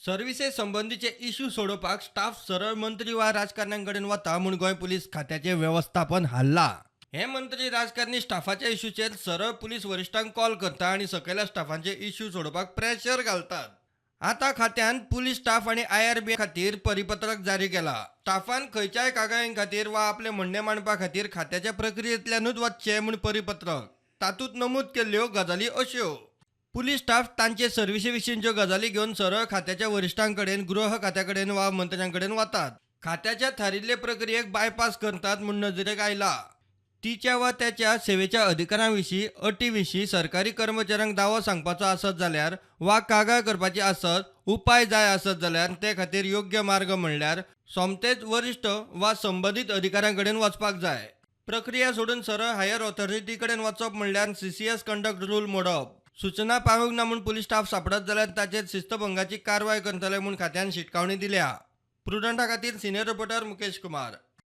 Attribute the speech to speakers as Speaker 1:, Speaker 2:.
Speaker 1: Services संबंदीचे issue सोडोवपाक staff सरळ मंत्री वा राजकारण्यां कडेन वता म्हूण गोंय पुलीस खात्याचें वेवस्थापन हाल्ला. हे मंत्री राजकारणी स्टाफाच्या इश्यूचेर सरळ पुलीस वरिश्ठांक कॉल करता आनी सकयल्या स्टाफांचे इश्यू सोडोवपाक प्रेशर घालतात. आतां खात्यान पुलीस स्टाफ आनी आयआरबी खातीर परिपत्रक जारी केला. स्टाफान खंयच्याय कागाळीं खातीर वा आपलें म्हणणें मांडपा खातीर खात्याच्या प्रक्रियेंतल्यानूच वचचें म्हूण परिपत्रक. तातूंत नमूद केल्ल्यो गजाली अश्यो: पुलीस स्टाफ तांचे सर्विसे विशींच्यो गजाली घेवन सरळ खात्याच्या वरिश्ठां कडेन, गृह खात्या कडेन वा मंत्र्यां कडेन वतात. खात्याच्या थारिल्ले प्रक्रियेक बायपास करतात म्हूण नदरेक आयला. तिच्या वा त्याच्या सेवेच्या अधिकारां विशीं, अटी विशीं सरकारी कर्मचाऱ्यांक दावो सांगपाचो आसत जाल्यार वा कागाळ करपाची आसत, उपाय जाय आसत जाल्यार ते खातीर योग्य मार्ग म्हणल्यार सोमतेच वरिश्ठ वा संबंदीत अधिकाऱ्यां कडेन वचपाक जाय. प्रक्रिया सोडून सरळ हायर ऑथॉरिटी कडेन वचप म्हणल्यार सीसीएस कंडक्ट रूल मोडप. सुचना पाळूंक ना म्हूण पुलीस स्टाफ सांपडत जाल्यार ताचेर शिस्तभंगाची कारवाय करतले म्हूण खात्यान शिटकावणी दिल्या. प्रुडंटा खातीर सिनियर रिपोर्टर मुकेश कुमार.